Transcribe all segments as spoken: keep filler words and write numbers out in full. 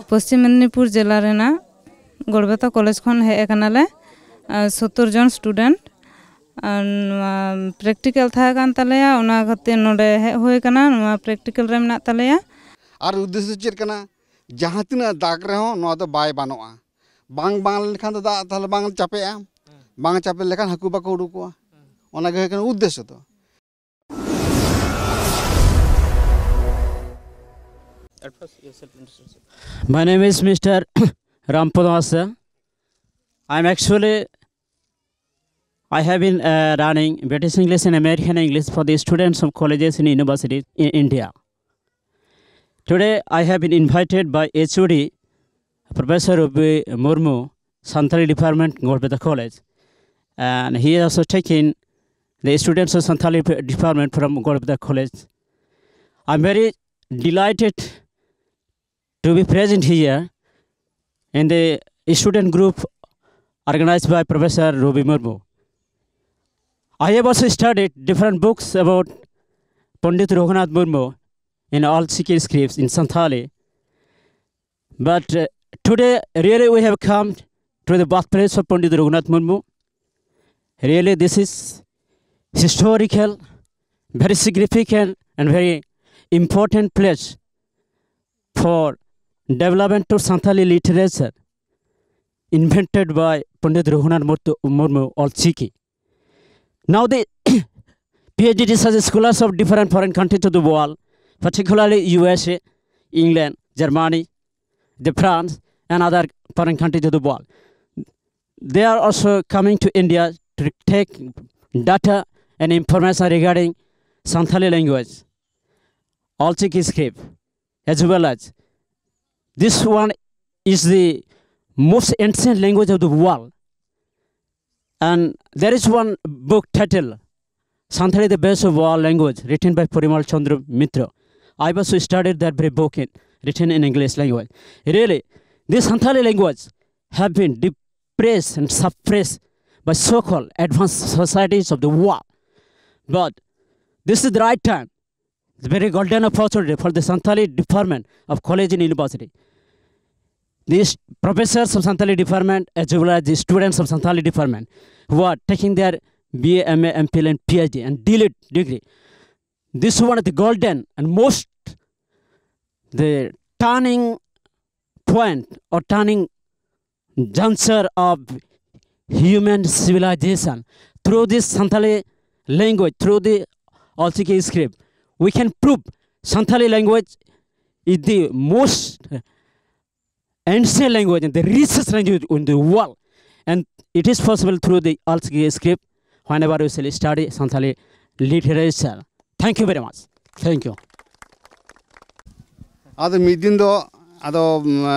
ᱯᱚᱥᱪᱤᱢ ᱢᱮᱫᱽᱱᱤᱯᱩᱨ ᱡᱮᱞᱟ ᱨᱮᱱᱟᱜ ᱜᱚᱲᱵᱮᱛᱟ ᱠᱚᱞᱮᱡᱽ ᱠᱷᱚᱱ ᱦᱮᱡ ᱟᱠᱟᱱᱟᱞᱮ, ᱟᱨ ᱥᱚᱛᱛᱚᱨ ᱡᱚᱱ ᱥᱴᱩᱰᱮᱱᱴ᱾ ᱟᱨ ᱱᱚᱣᱟ ᱯᱨᱮᱠᱴᱤᱠᱮᱞ ᱛᱟᱦᱮᱸ ᱠᱟᱱ ᱛᱟᱞᱮᱭᱟ, ᱚᱱᱟ ᱠᱷᱟᱹᱛᱤᱨ ᱱᱚᱰᱮ ᱦᱮᱡ ᱦᱩᱭ ᱟᱠᱟᱱᱟ᱾ ᱱᱚᱣᱟ ᱯᱨᱮᱠᱴᱤᱠᱮᱞ ᱨᱮ ᱢᱮᱱᱟᱜ ᱛᱟᱞᱮᱭᱟ᱾ ᱟᱨ ᱩᱫᱽᱫᱮᱥᱥᱚ ᱪᱮᱫ ᱠᱟᱱᱟ? ᱡᱟᱦᱟᱸ ᱛᱤᱱᱟᱹᱜ ᱫᱟᱜ ᱨᱮᱦᱚᱸ ᱱᱚᱣᱟ ᱫᱚ ᱵᱟᱭ ᱵᱟᱱᱚᱜᱼᱟ᱾ ᱵᱟᱝ ᱵᱟᱱ ᱞᱮᱱᱠᱷᱟᱱ ᱫᱚ ᱫᱟᱜ ᱛᱟᱦᱞᱮ ᱵᱟᱝ ᱪᱟᱯᱮᱜᱼᱟ, ᱵᱟᱝ ᱪᱟᱯᱮ ᱞᱮᱠᱷᱟᱱ ᱦᱟᱹᱠᱩ ᱵᱟᱠᱚ ᱩᱰᱩᱠᱚᱜᱼᱟ᱾ ᱚᱱᱟ ᱜᱮ ᱦᱩᱭᱩᱜ ᱠᱟᱱᱟ ᱩᱫᱽᱫᱮᱥᱥᱚ ᱫᱚ᱾ My name is Mister Rampada Hasa. I'm actually, I have been uh, running British English and American English for the students of colleges and universities in India. Today, I have been invited by H O D, Professor Rubi Murmu, Santali Department, Golpeta College. And he is also taking the students of Santali Department from Golpeta College. I'm very delighted to be present here in the student group organized by Professor Rubi Murmu. I have also studied different books about Pandit Raghunath Murmu in all Chiki scripts in Santali. But uh, today, really, we have come to the birthplace of Pandit Raghunath Murmu. Really, this is historical, very significant, and very important place for development of Santali literature invented by Pandit Raghunath Murtu- Murmu or Chiki. Now the PhD research scholars of different foreign countries of the world, particularly U S A, England, Germany, the France, and other foreign countries of the world, they are also coming to India to take data and information regarding Santali language, Alchiki script, as well as this one is the most ancient language of the world. And there is one book titled Santali, the Best of All Language, written by Parimal Chandra Mitra. I also studied that very book in, written in English language. Really, this Santali language have been depressed and suppressed by so-called advanced societies of the world. But this is the right time, the very golden opportunity for the Santali Department of College and University. these professors of Santali department as well as the students of Santali department who are taking their B A, M A, M Phil and P H D and D.Litt degree. This one is the golden and most the turning point or turning juncture of human civilization. Through this Santali language, through the Olchiki script, we can prove Santali language is the most ancient language and the richest language in the world. And it is possible through the Olchiki script whenever we shall study Santali literature. Thank you very much. Thank you. ᱟᱫᱚ ᱢᱤᱫ ᱫᱤᱱ ᱫᱚ ᱟᱫᱚ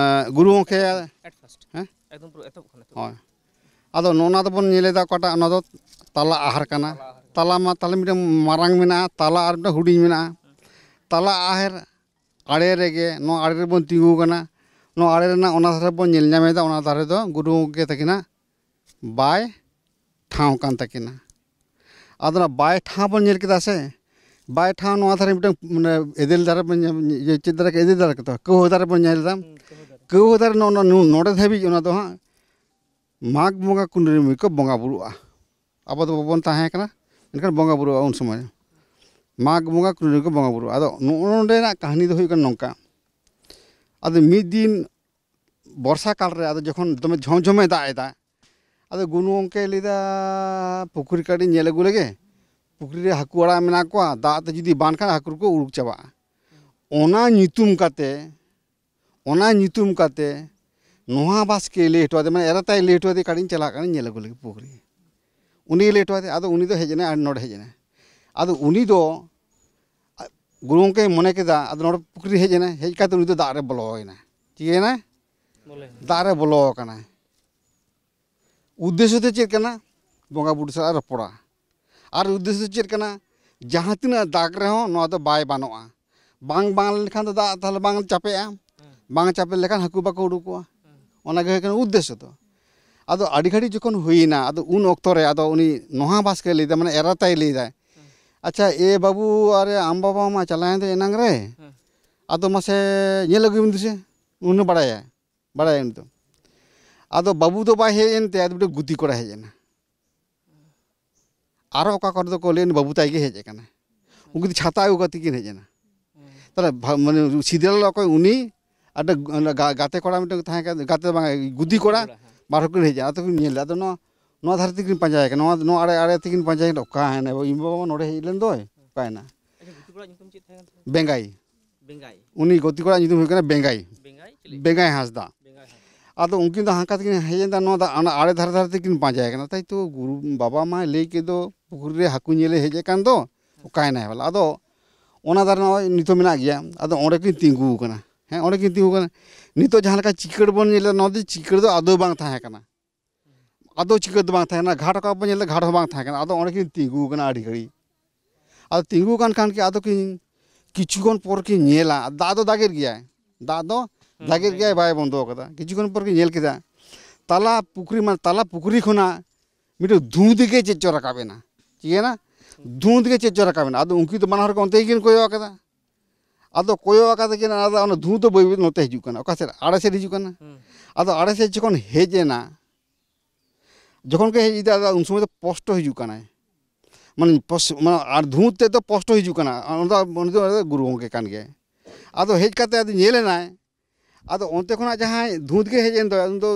ᱜᱩᱨᱩ ᱜᱚᱢᱠᱮ, at first ᱦᱮᱸ? ᱮᱠᱫᱚᱢ ᱯᱩᱨᱟᱹ ᱮᱛᱚᱦᱚᱵ ᱠᱷᱚᱱ ᱮᱛᱚᱦᱚᱵ ᱦᱳᱭ᱾ ᱟᱫᱚ ᱱᱚᱜᱼᱚ ᱱᱟ ᱫᱚᱵᱚᱱ ᱧᱮᱞ ᱮᱫᱟ, ᱚᱠᱟᱴᱟᱜ ᱚᱱᱟ ᱫᱚ ᱛᱟᱞᱟ ᱟᱦᱟᱨ ᱠᱟᱱᱟ᱾ ᱛᱟᱞᱟ ᱢᱟ ᱛᱟᱦᱞᱮ ᱢᱤᱫᱴᱟᱝ ᱢᱟᱨᱟᱝ ᱢᱮᱱᱟᱜᱼᱟ, ᱛᱟᱞᱟ ᱟᱨ ᱢᱤᱫᱴᱟᱝ ᱦᱩᱰᱤᱧ ᱢᱮᱱᱟᱜᱼᱟ᱾ ᱛᱟᱞᱟ ᱟᱦᱟᱨ ᱟᱲᱮ ᱨᱮᱜᱮ, ᱱᱚᱣᱟ ᱟᱲᱮ ᱨᱮᱵᱚᱱ ᱛᱤᱸᱜᱩ ᱟᱠᱟᱱᱟ᱾ ᱱᱚᱣᱟ ᱟᱲᱮ ᱨᱮᱱᱟᱜ ᱚᱱᱟ ᱫᱷᱟᱨᱮ ᱵᱚᱱ ᱧᱮᱞ ᱧᱟᱢ ᱮᱫᱟ, ᱚᱱᱟ ᱫᱷᱟᱨᱮ ᱫᱚ ᱜᱩᱨᱩ ᱜᱚᱢᱠᱮ ᱛᱟᱹᱠᱤᱱᱟᱜ ᱵᱟᱭ ᱴᱷᱟᱶ ᱠᱟᱱ ᱛᱟᱹᱠᱤᱱᱟ᱾ ᱟᱫᱚ ᱚᱱᱟ ᱵᱟᱭ ᱴᱷᱟᱶ ᱵᱚᱱ ᱧᱮᱞ ᱠᱮᱫᱟ ᱥᱮ, ᱵᱟᱭ ᱴᱷᱟᱶ ᱱᱚᱣᱟ ᱫᱷᱟᱨᱮ ᱢᱤᱫᱴᱟᱝ ᱢᱟᱱᱮ ᱮᱫᱮᱞ ᱫᱟᱨᱮ ᱵᱚᱱ ᱧᱮᱞ, ᱤᱭᱟᱹ ᱪᱮᱫ ᱫᱟᱨᱮ ᱠᱚ, ᱮᱫᱮᱞ ᱫᱟᱨᱮ ᱠᱚ ᱛᱚ, ᱠᱟᱹᱣᱦᱟᱹ ᱫᱟᱨᱮ ᱵᱚᱱ ᱧᱮᱞ ᱮᱫᱟ᱾ ᱠᱟᱹᱣᱦᱟᱹ ᱫᱟᱨᱮ ᱱᱚᱜᱼᱚ ᱱᱚᱣᱟ ᱱᱚᱰᱮ ᱫᱷᱟᱹᱵᱤᱡ ᱚᱱᱟ ᱫᱚ ᱦᱟᱸᱜ ᱢᱟᱜᱽ ᱵᱚᱸᱜᱟ ᱠᱩᱱᱟᱹᱢᱤ ᱠᱚ ᱵᱚᱸᱜᱟ ᱵᱩᱨᱩᱜᱼᱟ᱾ ᱟᱵᱚ ᱫᱚ ᱵᱟᱵᱚᱱ ᱛᱟᱦᱮᱸ ᱠᱟᱱᱟ, ᱢᱮᱱᱠᱷᱟᱱ ᱵᱚᱸᱜᱟ ᱵᱩᱨᱩᱜᱼᱟ ᱩᱱ ᱥᱚᱢᱚᱭ᱾ ᱢᱟᱜᱽ ᱵᱚᱸᱜᱟ ᱠᱩᱱᱟᱹᱢᱤ ᱠᱚ ᱵᱚᱸᱜᱟ ᱵᱩᱨᱩᱜᱼᱟ᱾ ᱟᱫᱚ ᱱᱚᱜᱼᱚ ᱱᱚᱰᱮᱱᱟᱜ ᱠᱟᱹᱦᱱᱤ ᱫᱚ ᱦᱩᱭᱩᱜ ᱠᱟᱱᱟ ᱱᱚᱝᱠᱟ, ᱟᱫᱚ ᱢᱤᱫ ᱫᱤᱱ ᱵᱚᱨᱥᱟ ᱠᱟᱞ ᱨᱮ ᱟᱫᱚ ᱡᱚᱠᱷᱚᱱ ᱫᱚᱢᱮ ᱡᱷᱚᱢ ᱡᱷᱚᱢᱮ ᱫᱟᱜ ᱮᱫᱟ, ᱟᱫᱚ ᱜᱩᱱᱩ ᱜᱚᱢᱠᱮ ᱞᱟᱹᱭᱫᱟ, ᱯᱩᱠᱷᱨᱤ ᱠᱟᱹᱴᱤᱡ ᱧᱮᱞ ᱟᱹᱜᱩ ᱞᱮᱜᱮ, ᱯᱩᱠᱷᱨᱤ ᱨᱮ ᱦᱟᱹᱠᱩ ᱟᱲᱟᱜ ᱢᱮᱱᱟᱜ ᱠᱚᱣᱟ, ᱫᱟᱜ ᱛᱮ ᱡᱩᱫᱤ ᱵᱟᱱ ᱠᱷᱟᱱ ᱦᱟᱹᱠᱩ ᱠᱚ ᱩᱰᱩᱠ ᱪᱟᱵᱟᱜᱼᱟ᱾ ᱚᱱᱟ ᱧᱩᱛᱩᱢ ᱠᱟᱛᱮ, ᱚᱱᱟ ᱧᱩᱛᱩᱢ ᱠᱟᱛᱮ ᱱᱚᱣᱟ ᱵᱟᱥᱠᱮ ᱞᱟᱹᱭ ᱦᱚᱴᱚ ᱟᱫᱮ, ᱢᱟᱱᱮ ᱮᱨᱟᱛᱟᱭ ᱞᱟᱹᱭ ᱦᱚᱴᱚ ᱟᱫᱮ, ᱠᱟᱹᱴᱤᱡ ᱤᱧ ᱪᱟᱞᱟᱜ ᱠᱟᱱᱟ, ᱧᱮᱞ ᱟᱹᱜᱩ ᱞᱮᱜᱮ ᱯᱩᱠᱷᱨᱤ᱾ ᱩᱱᱤ ᱞᱟᱹᱭ ᱦᱚᱴᱚ ᱟᱫᱮ, ᱟᱫᱚ ᱩᱱᱤ ᱫᱚ ᱦᱮᱡ ᱮᱱᱟᱭ ᱟᱨ ᱱᱚᱰᱮ ᱦᱮᱡ ᱮᱱᱟᱭ᱾ ᱟᱫᱚ ᱩᱱᱤ ᱫᱚ ᱜᱩᱨᱩ ᱜᱚᱢᱠᱮᱭ ᱢᱚᱱᱮ ᱠᱮᱫᱟ, ᱟᱫᱚ ᱱᱚᱰᱮ ᱯᱩᱠᱷᱨᱤ ᱦᱮᱡ ᱮᱱᱟᱭ, ᱦᱮᱡ ᱠᱟᱛᱮ ᱩᱱᱤ ᱫᱚ ᱫᱟᱜ ᱨᱮ ᱵᱚᱞᱚᱭᱮᱱᱟᱭ᱾ ᱪᱤᱠᱟᱹᱭᱮᱱᱟᱭ? ᱫᱟᱜ ᱨᱮ ᱵᱚᱞᱚ ᱟᱠᱟᱱᱟᱭ᱾ ᱩᱫᱽᱫᱮᱥᱥᱚ ᱫᱚ ᱪᱮᱫ ᱠᱟᱱᱟ? ᱵᱚᱸᱜᱟ ᱵᱩᱨᱩ ᱥᱟᱞᱟᱜ ᱨᱚᱯᱚᱲᱟ᱾ ᱟᱨ ᱩᱫᱽᱫᱮᱥᱥᱚ ᱫᱚ ᱪᱮᱫ ᱠᱟᱱᱟ? ᱡᱟᱦᱟᱸ ᱛᱤᱱᱟᱹᱜ ᱫᱟᱜ ᱨᱮᱦᱚᱸ ᱱᱚᱣᱟ ᱫᱚ ᱵᱟᱭ ᱵᱟᱱᱚᱜᱼᱟ᱾ ᱵᱟᱝ ᱵᱟᱱ ᱞᱮᱱᱠᱷᱟᱱ ᱫᱚ ᱫᱟᱜ ᱛᱟᱦᱞᱮ ᱵᱟᱝ ᱪᱟᱯᱮᱜᱼᱟ, ᱵᱟᱝ ᱪᱟᱯᱮ ᱞᱮᱠᱷᱟᱱ ᱦᱟᱹᱠᱩ ᱵᱟᱠᱚ ᱩᱰᱩᱠᱚᱜᱼᱟ᱾ ᱚᱱᱟ ᱜᱮ ᱦᱩᱭᱩᱜ ᱠᱟᱱᱟ ᱩᱫᱽᱫᱮᱥᱥᱚ ᱫᱚ᱾ ᱟᱫᱚ ᱟᱹᱰᱤ ᱜᱷᱟᱹᱲᱤᱡ ᱡᱚᱠᱷᱚᱱ ᱦᱩᱭᱮᱱᱟ, ᱟᱫᱚ ᱩᱱ ᱚᱠᱛᱚ ᱨᱮ ᱟᱫᱚ ᱩᱱᱤ ᱱᱚᱦᱟ ᱵᱟᱥᱠᱮ ᱞᱟᱹᱭᱫᱟ, ᱢᱟᱱᱮ ᱮᱨᱟᱛᱟᱭ ᱞᱟᱹᱭᱫᱟᱭ, ᱟᱪᱪᱷᱟ ᱮ ᱵᱟᱹᱵᱩ, ᱟᱨᱮ ᱟᱢ ᱵᱟᱵᱟ ᱢᱟ ᱪᱟᱞᱟᱣᱮᱱ ᱫᱚ ᱮᱱᱟᱝ ᱨᱮ, ᱟᱫᱚ ᱢᱟᱥᱮ ᱧᱮᱞ ᱟᱹᱜᱩᱭ ᱢᱮ ᱫᱩᱥᱮ, ᱩᱱᱤ ᱵᱟᱲᱟᱭᱟ᱾ ᱵᱟᱲᱟᱭᱟ ᱩᱱᱤ ᱫᱚ᱾ ᱟᱫᱚ ᱵᱟᱹᱵᱩ ᱫᱚ ᱵᱟᱭ ᱦᱮᱡ ᱮᱱ ᱛᱮ, ᱟᱫᱚ ᱢᱤᱫᱴᱮᱱ ᱜᱩᱛᱤ ᱠᱚᱲᱟ ᱦᱮᱡ ᱮᱱᱟ᱾ ᱟᱨᱚ ᱚᱠᱟ ᱠᱚᱨᱮ ᱫᱚᱠᱚ ᱞᱟᱹᱭᱟ, "ᱩᱱᱤ ᱵᱟᱹᱵᱩ ᱛᱟᱭ ᱜᱮ ᱦᱮᱡ ᱟᱠᱟᱱᱟ, ᱩᱱᱠᱩ ᱫᱚ ᱪᱷᱟᱛᱟ ᱟᱹᱜᱩ ᱠᱟᱛᱮ ᱠᱤᱱ ᱦᱮᱡ ᱮᱱᱟ᱾" ᱛᱟᱦᱚᱞᱮ ᱵᱷᱟ-, ᱢᱟᱱᱮ ᱥᱤᱫᱟᱹ ᱞᱟᱞᱟ ᱚᱠᱚᱭ, ᱩᱱᱤ ᱟᱨ ᱜᱟ-, ᱜᱟᱛᱮ ᱠᱚᱲᱟ ᱢᱤᱫᱴᱮᱱ ᱛᱟᱦᱮᱸ ᱠᱟᱱ, ᱜᱟᱛᱮ ᱫᱚ ᱵᱟᱝ, ᱜᱩᱛᱤ ᱠᱚᱲᱟ, ᱦᱮᱸ᱾ ᱵᱟᱨ ᱦᱚᱲ ᱠᱤᱱ ᱦᱮᱡ ᱮᱱᱟ᱾ ᱟᱫᱚ ᱠᱤᱱ ᱧᱮᱞ ᱞᱮᱫᱟ, ᱟᱫᱚ ᱱᱚᱣᱟ, ᱱᱚᱣᱟ ᱫᱷᱟᱨᱮ ᱛᱮᱠᱤᱱ ᱯᱟᱸᱡᱟᱭᱮ ᱠᱟᱱᱟ, ᱱᱚᱣᱟ, ᱱᱚᱣᱟ ᱟᱲᱮ ᱟᱲᱮ ᱛᱮᱠᱤᱱ ᱯᱟᱸᱡᱟᱭᱮ ᱠᱟᱱᱟ, "ᱚᱠᱟᱭᱮᱱᱟᱭ ᱤᱧ ᱵᱟᱵᱟ ᱢᱟ ᱱᱚᱰᱮ ᱦᱮᱡ ᱞᱮᱱ ᱫᱚᱭ, ᱚᱠᱟᱭᱮᱱᱟ?" ᱟᱪᱪᱷᱟ, ᱜᱩᱛᱤ ᱠᱚᱲᱟ ᱧᱩᱛᱩᱢ ᱪᱮᱫ ᱛᱟᱦᱮᱸ ᱠᱟᱱ ᱛᱟᱭᱟ? ᱵᱮᱝᱜᱟᱭ᱾ ᱵᱮᱝᱜᱟᱭ᱾ ᱩᱱᱤ ᱜᱩᱛᱤ ᱠᱚᱲᱟ ᱧᱩᱛᱩᱢ ᱦᱩᱭᱩᱜ ᱠᱟᱱᱟ ᱵᱮᱝᱜᱟᱭ᱾ ᱵᱮᱝᱜᱟᱭ ᱪᱤᱞᱤ? ᱵᱮᱝᱜᱟᱭ ᱦᱟᱸᱥᱫᱟ᱾ ᱵᱮᱝᱜᱟᱭ ᱦᱟᱸᱥᱫᱟ᱾ ᱟᱫᱚ ᱩᱱᱠᱤᱱ ᱫᱚ ᱦᱟᱱᱠᱟ ᱛᱮᱠᱤᱱ ᱦᱮᱡ ᱮᱱ ᱫᱚ, ᱱᱚᱣᱟ ᱫᱚ ᱚᱱᱟ ᱟᱲᱮ ᱫᱷᱟᱨᱮ ᱫᱷᱟᱨᱮ ᱛᱮᱠᱤᱱ ᱯᱟᱸᱡᱟᱭᱮ ᱠᱟᱱᱟ᱾ ᱛᱟᱭ ᱛᱚ ᱜᱩᱨᱩ ᱵᱟᱵᱟ ᱢᱟᱭ ᱞᱟᱹᱭ ᱠᱮᱫ ᱫᱚ, ᱯᱩᱠᱷᱨᱤ ᱨᱮ ᱦᱟᱹᱠᱩ ᱧᱮᱞᱮ ᱦᱮᱡ ᱟᱠᱟᱱ ᱫᱚ, ᱚᱠᱟᱭᱮᱱᱟᱭ ᱵᱟᱞᱟ? ᱟᱫᱚ ᱚᱱᱟ ᱫᱷᱟᱨᱮ ᱱᱚᱜᱼᱚᱭ ᱱᱤᱛᱚᱜ ᱢᱮᱱᱟᱜ ᱜᱮᱭᱟ᱾ ᱟᱫᱚ ᱚᱸᱰᱮ ᱠᱤᱱ ᱛᱤᱸᱜᱩ ᱟᱠᱟᱱᱟ᱾ ᱦᱮᱸ, ᱚᱸᱰᱮ ᱠᱤᱱ ᱛᱤᱸᱜᱩ ᱟᱠᱟᱱᱟ᱾ ᱱᱤᱛᱚᱜ ᱡᱟᱦᱟᱸ ᱞᱮᱠᱟ ᱪᱤᱠᱟᱹᱲ ᱵᱚᱱ ᱧᱮᱞᱟ, ᱱᱚᱣᱟ ᱫᱚ ᱪᱤᱠᱟᱹᱲ ᱫᱚ ᱟᱫᱚ ᱵᱟᱝ ᱛᱟᱦᱮᱸ ᱠᱟᱱᱟ᱾ ᱟᱫᱚ ᱪᱤᱠᱟᱹᱲ ᱫᱚ ᱵᱟᱝ ᱛᱟᱦᱮᱸ ᱠᱟᱱᱟ᱾ ᱜᱷᱟᱴ ᱚᱠᱟ ᱵᱚᱱ ᱧᱮᱞ ᱮᱫᱟ, ᱜᱷᱟᱴ ᱦᱚᱸ ᱵᱟᱝ ᱛᱟᱦᱮᱸ ᱠᱟᱱᱟ᱾ ᱟᱫᱚ ᱚᱸᱰᱮ ᱠᱤᱱ ᱛᱤᱸᱜᱩ ᱟᱠᱟᱱᱟ ᱟᱹᱰᱤ ᱜᱷᱟᱹᱲᱤᱡ᱾ ᱟᱫᱚ ᱛᱤᱸᱜᱩ ᱟᱠᱟᱱ ᱠᱷᱟᱱ ᱠᱤ ᱟᱫᱚ ᱠᱤᱱ, ᱠᱤᱪᱷᱩ ᱠᱷᱚᱱ ᱯᱚᱨ ᱠᱤᱱ ᱧᱮᱞᱟ, ᱫᱟᱜ ᱫᱚ ᱫᱟᱜᱮᱫ ᱜᱮᱭᱟᱭ, ᱫᱟᱜ ᱫᱚ ᱦᱩᱸ, ᱫᱟᱜᱮᱫ ᱜᱮᱭᱟᱭ, ᱫᱟᱜᱮᱫ᱾ ᱵᱟᱭ ᱵᱚᱱᱫᱚ ᱟᱠᱟᱫᱟ᱾ ᱠᱤᱪᱷᱩ ᱠᱷᱚᱱ ᱯᱚᱨ ᱠᱤᱱ ᱧᱮᱞ ᱠᱮᱫᱟ, ᱛᱟᱞᱟ ᱯᱩᱠᱷᱨᱤ, ᱢᱟᱱᱮ ᱛᱟᱞᱟ ᱯᱩᱠᱷᱨᱤ ᱠᱷᱚᱱᱟᱜ ᱢᱤᱫᱴᱮᱱ ᱫᱷᱩᱸᱫ ᱜᱮ ᱪᱮᱫ ᱪᱚ ᱨᱟᱠᱟᱵ ᱮᱱᱟ᱾ ᱪᱤᱠᱟᱹᱭᱮᱱᱟ? ᱫᱷᱩᱸᱫ ᱜᱮ ᱪᱮᱫ ᱪᱚ ᱨᱟᱠᱟᱵ ᱮᱱᱟ᱾ ᱟᱫᱚ ᱩᱱᱠᱤᱱ ᱫᱚ ᱵᱟᱱᱟ ᱦᱚᱲ ᱜᱮ ᱚᱱᱛᱮ ᱜᱮᱠᱤᱱ ᱠᱚᱭᱚᱜ ᱟᱠᱟᱫᱟ᱾ ᱟᱫᱚ ᱠᱚᱭᱚᱜ ᱟᱠᱟᱫᱟ ᱠᱤᱱ, ᱟᱫᱚ ᱚᱱᱟ ᱫᱷᱩᱸᱫ ᱫᱚ ᱵᱟᱹᱭ ᱵᱟᱹᱭ ᱱᱚᱛᱮ ᱦᱤᱡᱩᱜ ᱠᱟᱱᱟ᱾ ᱚᱠᱟ ᱥᱮᱫ? ᱟᱲᱮ ᱥᱮᱫ ᱦᱤᱡᱩᱜ ᱠᱟᱱᱟ᱾ ᱦᱩᱸ᱾ ᱟᱫᱚ ᱟᱲᱮ ᱥᱮᱫ ᱡᱚᱠᱷᱚᱱ ᱦᱮᱡ ᱮᱱᱟ, ᱡᱚᱠᱷᱚᱱ ᱜᱮ ᱦᱮᱡ ᱤᱫᱤ, ᱟᱫᱚ ᱩᱱ ᱥᱚᱢᱚᱭ ᱫᱚ ᱥᱯᱚᱥᱴᱚ ᱦᱤᱡᱩᱜ ᱠᱟᱱᱟᱭ᱾ ᱢᱟᱱᱮ ᱯᱚᱥ-, ᱢᱟᱱᱮ ᱟᱨ ᱫᱷᱩᱸᱫ ᱛᱮᱫ ᱫᱚ ᱥᱯᱚᱥᱴᱚ ᱦᱤᱡᱩᱜ ᱠᱟᱱᱟ᱾ ᱚᱱᱟ ᱫᱚ, ᱩᱱᱤ ᱫᱚ ᱜᱩᱨᱩ ᱜᱚᱢᱠᱮ ᱠᱟᱱ ᱜᱮᱭᱟᱭ᱾ ᱟᱫᱚ ᱦᱮᱡ ᱠᱟᱛᱮ ᱟᱫᱚ ᱧᱮᱞ ᱮᱱᱟᱭ, ᱟᱫᱚ ᱚᱱᱛᱮ ᱠᱷᱚᱱᱟᱜ ᱡᱟᱦᱟᱸᱭ ᱫᱷᱩᱸᱫ ᱜᱮ ᱦᱮᱡ ᱮᱱ ᱫᱚ, ᱩᱱ ᱫᱚ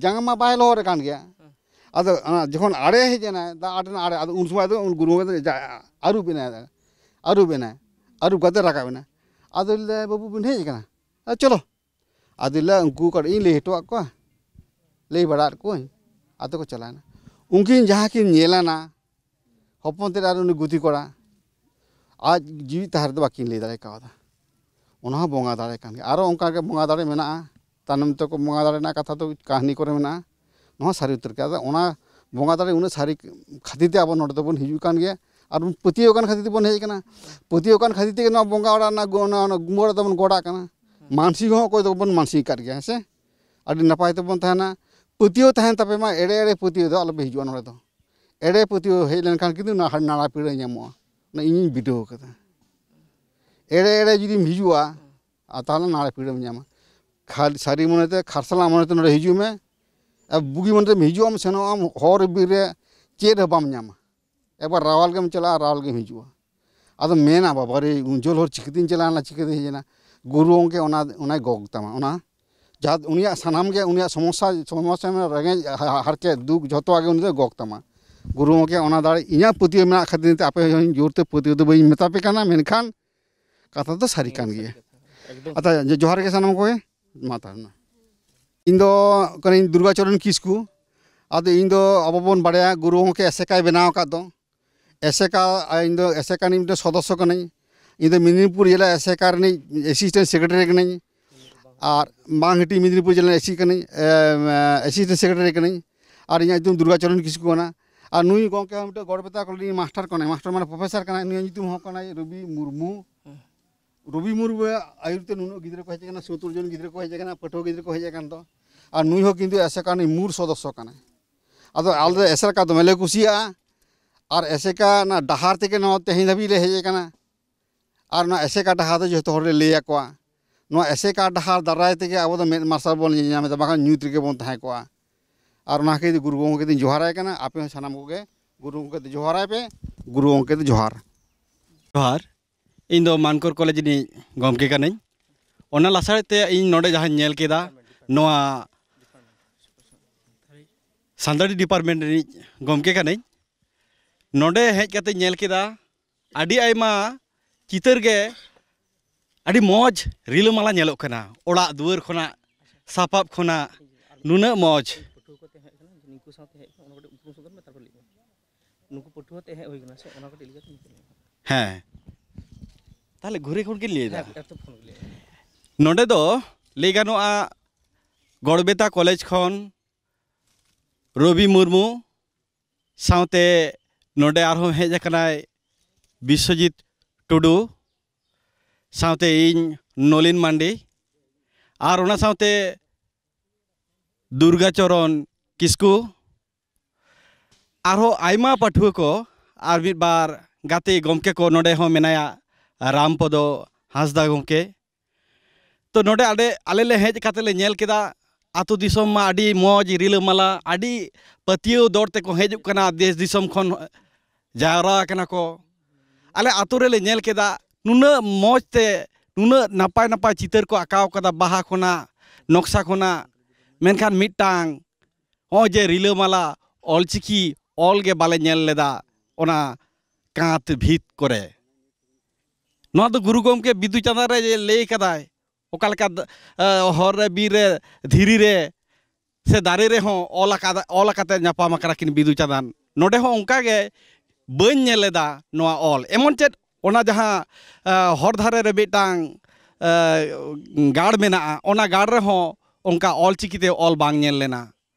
ᱡᱟᱸᱜᱟ ᱢᱟ ᱵᱟᱭ ᱞᱚᱦᱚᱫ ᱟᱠᱟᱱ ᱜᱮᱭᱟ᱾ ᱦᱮᱸ᱾ ᱟᱫᱚ ᱚᱱᱟ ᱡᱚᱠᱷᱚᱱ ᱟᱲᱮ ᱦᱮᱡ ᱮᱱᱟᱭ, ᱫᱟᱜ ᱟᱲᱮ ᱨᱮᱱᱟᱜ ᱟᱲᱮ, ᱟᱫᱚ ᱩᱱ ᱥᱚᱢᱚᱭ ᱫᱚ ᱩᱱᱤ ᱜᱩᱨᱩ ᱜᱚᱢᱠᱮ ᱫᱚ ᱡᱟ-, ᱟᱹᱨᱩᱵ ᱮᱱᱟᱭ, ᱟᱹᱨᱩᱵ ᱮᱱᱟᱭ, ᱟᱹᱨᱩᱵ ᱠᱟᱛᱮ ᱨᱟᱠᱟᱵ ᱮᱱᱟᱭ᱾ ᱟᱫᱚ ᱞᱟᱹᱭ ᱫᱟᱭ, "ᱵᱟᱹᱵᱩ ᱵᱤᱱ ᱦᱮᱡ ᱟᱠᱟᱱᱟ? ᱟᱨ ᱪᱚᱞᱚ᱾" ᱟᱫᱚ ᱞᱟᱹᱭ ᱫᱟ, "ᱩᱱᱠᱩ ᱠᱟᱹᱴᱤᱡ ᱤᱧ ᱞᱟᱹᱭ ᱦᱚᱴᱚᱣᱟᱫ ᱠᱚᱣᱟ, ᱞᱟᱹᱭ ᱵᱟᱲᱟᱣᱟᱫ ᱠᱚᱣᱟᱹᱧ, ᱟᱫᱚ ᱠᱚ ᱪᱟᱞᱟᱣᱮᱱᱟ᱾" ᱩᱱᱠᱤᱱ ᱡᱟᱦᱟᱸ ᱠᱤᱱ ᱧᱮᱞᱟᱱᱟ, ᱦᱚᱯᱚᱱ ᱛᱮᱫ ᱟᱨ ᱩᱱᱤ ᱜᱩᱛᱤ ᱠᱚᱲᱟ, ᱟᱡ ᱡᱤᱣᱤᱫ ᱛᱟᱦᱮᱸ ᱨᱮᱫᱚ ᱵᱟᱹᱠᱤᱱ ᱞᱟᱹᱭ ᱫᱟᱲᱮ ᱠᱟᱣᱫᱟ᱾ ᱚᱱᱟ ᱦᱚᱸ ᱵᱚᱸᱜᱟ ᱫᱟᱲᱮ ᱠᱟᱱ ᱜᱮᱭᱟ᱾ ᱟᱨᱚ ᱚᱱᱠᱟ ᱜᱮ ᱵᱚᱸᱜᱟ ᱫᱟᱲᱮ ᱢᱮᱱᱟᱜᱼᱟ, ᱛᱟᱭᱱᱚᱢ ᱛᱮᱠᱚ ᱵᱚᱸᱜᱟ ᱫᱟᱲᱮ ᱨᱮᱱᱟᱜ ᱠᱟᱛᱷᱟ ᱫᱚ ᱠᱟᱹᱦᱱᱤ ᱠᱚᱨᱮ ᱢᱮᱱᱟᱜᱼᱟ᱾ ᱱᱚᱣᱟ ᱥᱟᱹᱨᱤ ᱩᱛᱟᱹᱨ ᱜᱮ᱾ ᱟᱫᱚ ᱚᱱᱟ ᱵᱚᱸᱜᱟ ᱫᱟᱲᱮ ᱩᱱᱟᱹᱜ ᱥᱟᱹᱨᱤ ᱠᱷᱟᱹᱛᱤᱨ ᱛᱮ ᱟᱵᱚ ᱱᱚᱰᱮ ᱫᱚᱵᱚᱱ ᱦᱤᱡᱩᱜ ᱠᱟᱱ ᱜᱮᱭᱟ, ᱟᱨ ᱵᱚᱱ ᱯᱟᱹᱛᱭᱟᱹᱣ ᱠᱟᱱ ᱠᱷᱟᱹᱛᱤᱨ ᱛᱮᱵᱚᱱ ᱦᱮᱡ ᱟᱠᱟᱱᱟ᱾ ᱯᱟᱹᱛᱭᱟᱹᱣ ᱠᱟᱱ ᱠᱷᱟᱹᱛᱤᱨ ᱛᱮᱜᱮ ᱱᱚᱣᱟ ᱵᱚᱸᱜᱟ ᱚᱲᱟᱜ ᱨᱮᱱᱟᱜ ᱜᱚ-, ᱚᱱᱟ, ᱚᱱᱟ ᱜᱩᱢᱟᱹ ᱚᱲᱟᱜ ᱫᱚᱵᱚᱱ ᱜᱚᱰ ᱟᱜ ᱠᱟᱱᱟ᱾ ᱢᱟᱱᱥᱤᱠ ᱦᱚᱸ ᱚᱠᱚᱭ ᱫᱚᱵᱚᱱ ᱢᱟᱱᱥᱤᱠ ᱟᱠᱟᱫ ᱜᱮᱭᱟ, ᱦᱮᱸ ᱥᱮ? ᱟᱹᱰᱤ ᱱᱟᱯᱟᱭ ᱛᱮᱵᱚᱱ ᱛᱟᱦᱮᱱᱟ᱾ ᱯᱟᱹᱛᱭᱟᱹᱣ ᱛᱟᱦᱮᱱ ᱛᱟᱯᱮ ᱢᱟ, ᱮᱲᱮ ᱮᱲᱮ ᱯᱟᱹᱛᱭᱟᱹᱣ ᱫᱚ ᱟᱞᱚᱯᱮ ᱦᱤᱡᱩᱜᱼᱟ ᱱᱚᱰᱮ ᱫᱚ᱾ ᱮᱲᱮ ᱯᱟᱹᱛᱭᱟᱹᱣ ᱦᱮᱡ ᱞᱮᱱᱠᱷᱟᱱ ᱠᱤᱱᱛᱩ ᱱᱟ-, ᱱᱟᱲᱟ ᱯᱤᱲᱟᱹ ᱧᱟᱢᱚᱜᱼᱟ᱾ ᱚᱱᱟ ᱤᱧᱤᱧ ᱵᱤᱰᱟᱹᱣ ᱟᱠᱟᱫᱟ᱾ ᱮᱲᱮ ᱮᱲᱮ ᱡᱩᱫᱤᱢ ᱦᱤᱡᱩᱜᱼᱟ, ᱟᱨ ᱛᱟᱦᱚᱞᱮ ᱱᱟᱲᱟ ᱯᱤᱲᱟᱹᱢ ᱧᱟᱢᱟ᱾ ᱠᱷᱟᱞ-, ᱥᱟᱹᱨᱤ ᱢᱚᱱᱮᱛᱮ, ᱠᱷᱟᱨᱥᱟᱞᱟ ᱢᱚᱱᱮᱛᱮ ᱱᱚᱰᱮ ᱦᱤᱡᱩᱜ ᱢᱮ᱾ ᱟᱨ ᱵᱩᱜᱤ ᱢᱚᱱᱮᱛᱮᱢ ᱦᱤᱡᱩᱜ ᱟᱢ, ᱥᱮᱱᱚᱜ ᱟᱢ, ᱦᱚᱨ ᱵᱤᱨ ᱨᱮ ᱪᱮᱫ ᱦᱚᱸ ᱵᱟᱢ ᱧᱟᱢᱟ᱾ ᱮᱵᱟᱨ ᱨᱟᱣᱟᱞ ᱜᱮᱢ ᱪᱟᱞᱟᱜᱼᱟ, ᱨᱟᱣᱟᱞ ᱜᱮᱢ ᱦᱤᱡᱩᱜᱼᱟ᱾ ᱟᱫᱚ ᱢᱮᱱᱟ, "ᱵᱟᱵᱟ ᱨᱮ, ᱩᱱ ᱡᱷᱟᱹᱞ ᱦᱚᱨ ᱪᱤᱠᱟᱹᱛᱤᱧ ᱪᱟᱞᱟᱣ ᱞᱮᱱᱟ, ᱪᱤᱠᱟᱹᱛᱮ ᱦᱮᱡ ᱮᱱᱟ?" ᱜᱩᱨᱩ ᱜᱚᱢᱠᱮ ᱚᱱᱟ, ᱚᱱᱟᱭ ᱜᱚᱜ ᱛᱟᱢᱟ᱾ ᱚᱱᱟ ᱡᱟᱦᱟᱸ ᱩᱱᱤᱭᱟᱜ ᱥᱟᱱᱟᱢ ᱜᱮ, ᱩᱱᱤᱭᱟᱜ ᱥᱚᱢᱚᱥᱥᱟ, ᱥᱚᱢᱚᱥᱥᱟ ᱢᱮᱱᱟᱜᱼᱟ, ᱨᱮᱸᱜᱮᱡ, ᱦᱟ-, ᱦᱟᱨᱠᱮᱛ, ᱫᱩᱠ, ᱡᱷᱚᱛᱚᱣᱟᱜ ᱜᱮ ᱩᱱᱤ ᱫᱚᱭ ᱜᱚᱜ ᱛᱟᱢᱟ᱾ ᱜᱩᱨᱩ ᱜᱚᱢᱠᱮ ᱚᱱᱟ ᱫᱟᱲᱮ ᱤᱧᱟᱹᱜ ᱯᱟᱹᱛᱭᱟᱹᱣ ᱢᱮᱱᱟᱜ ᱠᱷᱟᱹᱛᱤᱨ ᱛᱮ ᱟᱯᱮ ᱦᱚᱸ ᱡᱳᱨ ᱛᱮ ᱯᱟᱹᱛᱭᱟᱹᱣ ᱫᱚ ᱵᱟᱹᱧ ᱢᱮᱛᱟ ᱯᱮ ᱠᱟᱱᱟ, ᱢᱮᱱᱠᱷᱟᱱ ᱠᱟᱛᱷᱟ ᱫᱚ ᱥᱟᱹᱨᱤ ᱠᱟᱱ ᱜᱮᱭᱟ᱾ ᱟᱪᱪᱷᱟ, ᱡᱚ-, ᱡᱚᱦᱟᱨ ᱜᱮ ᱥᱟᱱᱟᱢ ᱠᱚᱜᱮ᱾ ᱢᱟ ᱛᱟᱦᱚᱞᱮ᱾ ᱤᱧ ᱫᱚ ᱠᱟᱹᱱᱟᱹᱧ ᱫᱩᱨᱜᱟᱪᱚᱨᱚᱱ ᱠᱤᱥᱠᱩ᱾ ᱟᱫᱚ ᱤᱧ ᱫᱚ, ᱟᱵᱚ ᱵᱚᱱ ᱵᱟᱲᱟᱭᱟ, ᱜᱩᱨᱩ ᱜᱚᱢᱠᱮ ᱮᱥᱮᱠᱟᱭ ᱵᱮᱱᱟᱣ ᱟᱠᱟᱫ ᱫᱚ᱾ ᱮᱥᱮᱠᱟ, ᱤᱧ ᱫᱚ ᱮᱥᱮᱠᱟ ᱨᱤᱱᱤᱡ ᱢᱤᱫᱴᱮᱱ ᱥᱚᱫᱚᱥᱥᱚ ᱠᱟᱹᱱᱟᱹᱧ᱾ ᱤᱧ ᱫᱚ ᱢᱮᱫᱽᱱᱤᱯᱩᱨ ᱡᱮᱞᱟ ᱮᱥᱮᱠᱟ ᱨᱤᱱᱤᱡ assistant secretary ᱠᱟᱹᱱᱟᱹᱧ᱾ ᱟᱨ ᱵᱟᱝᱦᱟᱹᱴᱤ ᱢᱮᱫᱽᱱᱤᱯᱩᱨ ᱡᱮᱞᱟ ᱨᱤᱱᱤᱡ ᱮᱥᱤ ᱠᱟᱹᱱᱟᱹᱧ, ᱮ, ᱮ, assistant secretary ᱠᱟᱹᱱᱟᱹᱧ᱾ ᱟᱨ ᱤᱧᱟᱹᱜ ᱧᱩᱛᱩᱢ ᱫᱩᱨᱜᱟᱪᱚᱨᱚᱱ ᱠᱤᱥᱠᱩ ᱠᱟᱱᱟ᱾ ᱟᱨ ᱱᱩᱭ ᱜᱚᱢᱠᱮ ᱦᱚᱸ ᱢᱤᱫᱴᱮᱱ ᱜᱚᱲᱵᱮᱛᱟ ᱠᱚᱞᱮᱡᱽ ᱨᱤᱱᱤᱡ ᱢᱟᱥᱴᱟᱨ ᱠᱟᱱᱟᱭ, ᱢᱟᱥᱴᱟᱨ ᱢᱟᱱᱮ ᱯᱨᱚᱯᱷᱮᱥᱚᱨ ᱠᱟᱱᱟᱭ᱾ ᱱᱩᱭᱟᱜ ᱧᱩᱛᱩᱢ ᱦᱚᱸ ᱠᱟᱱᱟᱭ ᱨᱚᱵᱤ ᱢᱩᱨᱢᱩ᱾ ᱦᱩᱸ᱾ ᱨᱚᱵᱤ ᱢᱩᱨᱢᱩᱣᱟᱜ ᱟᱹᱭᱩᱨ ᱛᱮ ᱱᱩᱱᱟᱹᱜ ᱜᱤᱫᱽᱨᱟᱹ ᱠᱚ ᱦᱮᱡ ᱟᱠᱟᱱᱟ, ᱥᱚᱛᱛᱚᱨ ᱡᱚᱱ ᱜᱤᱫᱽᱨᱟᱹ ᱠᱚ ᱦᱮᱡ ᱟᱠᱟᱱ ᱫᱚ᱾ ᱟᱨ ᱱᱩᱭ ᱦᱚᱸ ᱠᱤᱱᱛᱩ ᱮᱥᱮᱠᱟ ᱨᱤᱱᱤᱡ ᱢᱩᱞ ᱥᱚᱫᱚᱥᱥᱚ ᱠᱟᱱᱟᱭ᱾ ᱟᱫᱚ ᱟᱞᱮ ᱫᱚ ᱮᱥᱮᱠᱟ ᱫᱚᱢᱮ ᱞᱮ ᱠᱩᱥᱤᱭᱟᱜᱼᱟ᱾ ᱟᱨ ᱮᱥᱮᱠᱟ ᱚᱱᱟ ᱰᱟᱦᱟᱨ ᱛᱮᱜᱮ ᱱᱚᱣᱟ ᱛᱮᱦᱮᱧ ᱫᱷᱟᱹᱵᱤᱡ ᱞᱮ ᱦᱮᱡ ᱟᱠᱟᱱᱟ᱾ ᱟᱨ ᱚᱱᱟ ᱮᱥᱮᱠᱟ ᱰᱟᱦᱟᱨ ᱫᱚ ᱡᱚᱛᱚ ᱦᱚᱲ ᱞᱮ ᱞᱟᱹᱭ ᱟᱠᱚᱣᱟ᱾ ᱱᱚᱣᱟ ᱮᱥᱮᱠᱟ ᱰᱟᱦᱟᱨ ᱫᱟᱨᱟᱭ ᱛᱮᱜᱮ ᱟᱵᱚ ᱫᱚ ᱢᱮᱫ ᱢᱟᱨᱥᱟᱞ ᱵᱚᱱ ᱧᱮᱞ ᱧᱟᱢ ᱮᱫᱟ, ᱵᱟᱠᱷᱟᱱ ᱧᱩᱛ ᱨᱮᱜᱮ ᱵᱚᱱ ᱛᱟᱦᱮᱸ ᱠᱚᱜᱼᱟ᱾ ᱟᱨ ᱚᱱᱟ ᱠᱷᱟᱹᱛᱤᱨ ᱜᱩᱨᱩ ᱜᱚᱢᱠᱮ ᱫᱚᱧ ᱡᱚᱦᱟᱨᱟᱭ ᱠᱟᱱᱟ, ᱟᱯᱮ ᱦᱚᱸ ᱥᱟᱱᱟᱢ ᱠᱚᱜᱮ ᱜᱩᱨᱩ ᱜᱚᱢᱠᱮ ᱫᱚ ᱡᱚᱦᱟᱨᱟᱭ ᱯᱮ, ᱜᱩᱨᱩ ᱜᱚᱢᱠᱮ ᱫᱚ ᱡᱚᱦᱟᱨ᱾ ᱡᱚᱦᱟᱨ᱾ ᱤᱧ ᱫᱚ ᱢᱟᱱᱠᱚᱨ ᱠᱚᱞᱮᱡᱽ ᱨᱤᱱᱤᱡ ᱜᱚᱢᱠᱮ ᱠᱟᱹᱱᱟᱹᱧ᱾ ᱚᱱᱟ ᱞᱟᱥᱟᱲᱦᱮᱫ ᱛᱮ ᱤᱧ ᱱᱚᱰᱮ ᱡᱟᱦᱟᱸᱧ ᱧᱮᱞ ᱠᱮᱫᱟ, ᱱᱚᱣᱟ ᱥᱟᱱᱛᱟᱲᱤ department ᱨᱤᱱᱤᱡ ᱜᱚᱢᱠᱮ ᱠᱟᱹᱱᱟᱹᱧ᱾ ᱱᱚᱰᱮ ᱦᱮᱡ ᱠᱟᱛᱮᱧ ᱧᱮᱞ ᱠᱮᱫᱟ, ᱟᱹᱰᱤ ᱟᱭᱢᱟ ᱪᱤᱛᱟᱹᱨ ᱜᱮ ᱟᱹᱰᱤ ᱢᱚᱡᱽ ᱨᱤᱞᱟᱹᱢᱟᱞᱟ ᱧᱮᱞᱚᱜ ᱠᱟᱱᱟ᱾ ᱚᱲᱟᱜ ᱫᱩᱣᱟᱹᱨ ᱠᱷᱚᱱᱟᱜ, ᱥᱟᱯᱟᱵ ᱠᱷᱚᱱᱟᱜ ᱱᱩᱱᱟᱹᱜ ᱢᱚᱡᱽ᱾ ᱯᱟᱹᱴᱷᱩᱣᱟᱹ ᱠᱚ ᱛᱟᱦᱮᱸ ᱠᱟᱱᱟ, ᱱᱩᱠᱩ ᱥᱟᱶᱛᱮ ᱦᱮᱡ ᱠᱟᱱᱟ, ᱚᱱᱟ ᱠᱟᱹᱴᱤᱡ ᱩᱯᱨᱩᱢ ᱥᱚᱫᱚᱨ ᱢᱮ, ᱛᱟᱨᱯᱚᱨ ᱞᱟᱹᱭ ᱢᱮ᱾ ᱱᱩᱠᱩ ᱯᱟᱹᱴᱷᱩᱣᱟᱹ ᱛᱮ ᱦᱮᱡ ᱦᱩᱭ ᱠᱟᱱᱟ ᱥᱮ, ᱚᱱᱟ ᱠᱟᱹᱴᱤᱡ ᱞᱟᱹᱭ ᱠᱟᱛᱮ ᱧᱩᱛᱩᱢ ᱢᱮ᱾ ᱦᱮᱸ, ᱛᱟᱦᱚᱞᱮ ᱜᱷᱩᱨᱮ ᱠᱷᱚᱱ ᱜᱮᱧ ᱞᱟᱹᱭ ᱮᱫᱟ᱾ ᱦᱮᱸ, ᱮᱛᱚ ᱯᱷᱳᱱ ᱜᱮ ᱞᱟᱹᱭ ᱢᱮ᱾ ᱱᱚᱰᱮ ᱫᱚ ᱞᱟᱹᱭ ᱜᱟᱱᱚᱜᱼᱟ, ᱜᱚᱲᱵᱮᱛᱟ ᱠᱚᱞᱮᱡᱽ ᱠᱷᱚᱱ ᱨᱚᱵᱤ ᱢᱩᱨᱢᱩ, ᱥᱟᱶᱛᱮ ᱱᱚᱰᱮ ᱟᱨᱦᱚᱸ ᱦᱮᱡ ᱟᱠᱟᱱᱟᱭ ᱵᱤᱥᱥᱚᱡᱤᱛ ᱴᱩᱰᱩ, ᱥᱟᱶᱛᱮ ᱤᱧ ᱱᱚᱞᱤᱱ ᱢᱟᱱᱰᱤ, ᱟᱨ ᱚᱱᱟ ᱥᱟᱶᱛᱮ ᱫᱩᱨᱜᱟᱪᱚᱨᱚᱱ ᱠᱤᱥᱠᱩ, ᱟᱨᱦᱚᱸ ᱟᱭᱢᱟ ᱯᱟᱹᱴᱷᱩᱣᱟᱹ ᱠᱚ, ᱟᱨ ᱢᱤᱫ ᱵᱟᱨ ᱜᱟᱛᱮ ᱜᱚᱢᱠᱮ ᱠᱚ ᱱᱚᱰᱮ ᱦᱚᱸ ᱢᱮᱱᱟᱭᱟ, ᱨᱟᱢᱯᱚᱫᱚ ᱦᱟᱸᱥᱫᱟ ᱜᱚᱢᱠᱮ᱾ ᱛᱚ ᱱᱚᱰᱮ ᱟᱞᱮ ᱟᱞᱮ ᱞᱮ ᱦᱮᱡ ᱠᱟᱛᱮ ᱞᱮ ᱧᱮᱞ ᱠᱮᱫᱟ, ᱟᱹᱛᱩ ᱫᱤᱥᱚᱢ ᱢᱟ ᱟᱹᱰᱤ ᱢᱚᱡᱽ ᱨᱤᱞᱟᱹᱢᱟᱞᱟ, ᱟᱹᱰᱤ ᱯᱟᱹᱛᱭᱟᱹᱣ ᱫᱚᱨ ᱛᱮᱠᱚ ᱦᱤᱡᱩᱜ ᱠᱟᱱᱟ, ᱫᱮᱥ ᱫᱤᱥᱚᱢ ᱠᱷᱚᱱ ᱡᱟᱣᱨᱟ ᱟᱠᱟᱱᱟ ᱠᱚ᱾ ᱟᱞᱮ ᱟᱹᱛᱩ ᱨᱮᱞᱮ ᱧᱮᱞ ᱠᱮᱫᱟ, ᱱᱩᱱᱟᱹᱜ ᱢᱚᱡᱽ ᱛᱮ ᱱᱩᱱᱟᱹᱜ ᱱᱟᱯᱟᱭ ᱱᱟᱯᱟᱭ ᱪᱤᱛᱟᱹᱨ ᱠᱚ ᱟᱸᱠᱟᱣ ᱠᱟᱫᱟ ᱵᱟᱦᱟ ᱠᱷᱚᱱᱟᱜ, ᱱᱚᱠᱥᱟ ᱠᱷᱚᱱᱟᱜ, ᱢᱮᱱᱠᱷᱟᱱ ᱢᱤᱫᱴᱟᱝ ᱱᱚᱜᱼᱚᱭ ᱡᱮ ᱨᱤᱞᱟᱹᱢᱟᱞᱟ ᱚᱞᱪᱤᱠᱤ ᱚᱞ ᱜᱮ ᱵᱟᱞᱮ ᱧᱮᱞ ᱞᱮᱫᱟ ᱚᱱᱟ ᱠᱟᱸᱛ ᱵᱷᱤᱛ ᱠᱚᱨᱮ᱾ ᱱᱚᱣᱟ ᱫᱚ ᱜᱩᱨᱩ ᱜᱚᱢᱠᱮ ᱵᱤᱫᱩ ᱪᱟᱸᱫᱟᱱ ᱨᱮ ᱡᱮ ᱞᱟᱹᱭ ᱠᱟᱫᱟᱭ, ᱚᱠᱟ ᱞᱮᱠᱟ ᱫ- ᱮ, ᱦᱚᱨ ᱨᱮ, ᱵᱤᱨ ᱨᱮ, ᱫᱷᱤᱨᱤ ᱨᱮ ᱥᱮ ᱫᱟᱨᱮ ᱨᱮᱦᱚᱸ ᱚᱞ ᱟᱠᱟᱫ, ᱚᱞ ᱟᱠᱟᱛᱮ ᱧᱟᱯᱟᱢ ᱟᱠᱟᱱᱟ ᱠᱤᱱ ᱵᱤᱫᱩ ᱪᱟᱸᱫᱟᱱ᱾ ᱱᱚᱰᱮ ᱦᱚᱸ ᱚᱱᱠᱟ ᱜᱮ ᱵᱟᱹᱧ ᱧᱮᱞ ᱞᱮᱫᱟ ᱱᱚᱣᱟ ᱚᱞ᱾ ᱮᱢᱚᱱ ᱪᱮᱫ ᱚᱱᱟ ᱡᱟᱦᱟᱸ, ᱮ, ᱦᱚᱨ ᱫᱷᱟᱨᱮ ᱨᱮ ᱢᱤᱫᱴᱟᱝ, ᱮ, ᱜᱟᱲ ᱢᱮᱱᱟᱜᱼᱟ, ᱚᱱᱟ ᱜᱟᱲ ᱨᱮᱦᱚᱸ ᱚᱱᱠᱟ ᱚᱞ ᱪᱤᱠᱤᱛᱮ ᱚᱞ ᱵᱟᱝ ᱧᱮᱞ ᱞᱮᱱᱟ᱾